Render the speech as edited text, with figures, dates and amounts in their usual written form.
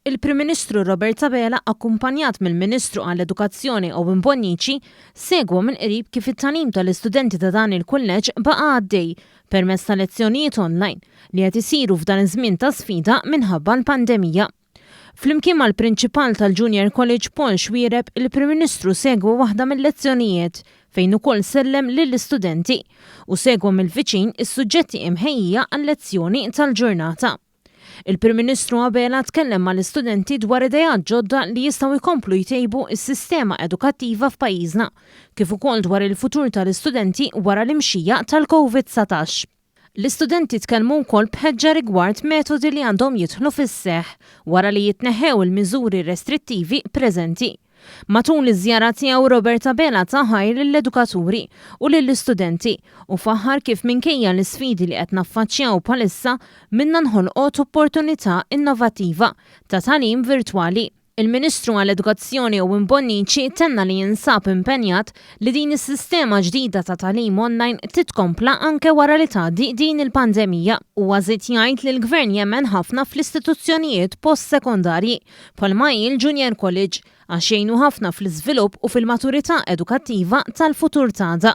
Il-Prim Ministru Robert Abela akkumpanjat mill-Ministru għall-Edukazzjoni Owen Bonnici segwa mill-qrib kif it-tagħlim tal-istudenti ta' dan il-kulleġġ baqa' għaddej permezz ta' lezzjonijiet online li qed isiru f'dan iż-żmien ta' sfida minħabba l-pandemija. Flimkien mal-Prinċipal tal-Junior College Paul Xuereb, il-Prim Ministru segwa waħda mil-lezzjonijiet fejn ukoll sellem lill-istudenti u segwa mill-viċin is-suġġetti imħejjija għal-lezzjoni tal-ġurnata. Il-Prim Ministru Abela tkellem mal-istudenti dwar ideat ġodda li jistgħu jkomplu jtejbu s-sistema edukattiva f'pajjiżna, kif ukoll dwar il-futur tal-istudenti wara l-imxija tal-Covid 19. L-istudenti tkellmu wkoll b'ħeġġa rigward metodi li għandhom jidħlu fis-seħħ wara li jitneħħew il-miżuri restrittivi preżenti. Matul iż-żjara tiegħu Robert Abela ta ħajr lill-edukaturi u lill-istudenti u faħħar kif minkejja l-isfidi li qed naffaċċjaw bħalissa minnha nħolqot opportunità innovattiva ta' tagħlim virtwali. Il-Ministru għall-Edukazzjoni Owen Bonnici tenna li jinsab impenjat li din is-sistema ġdida ta' tagħlim online titkompla anke wara li tgħaddi din il-pandemija. Huwa żied jgħid li l-Gvern jemmen ħafna fl-istituzzjonijiet post-sekondarji, bħalma hi l-Junior College, għax jgħinu ħafna fl-iżvilupp u fil-maturità edukattiva tal-futur t'għada.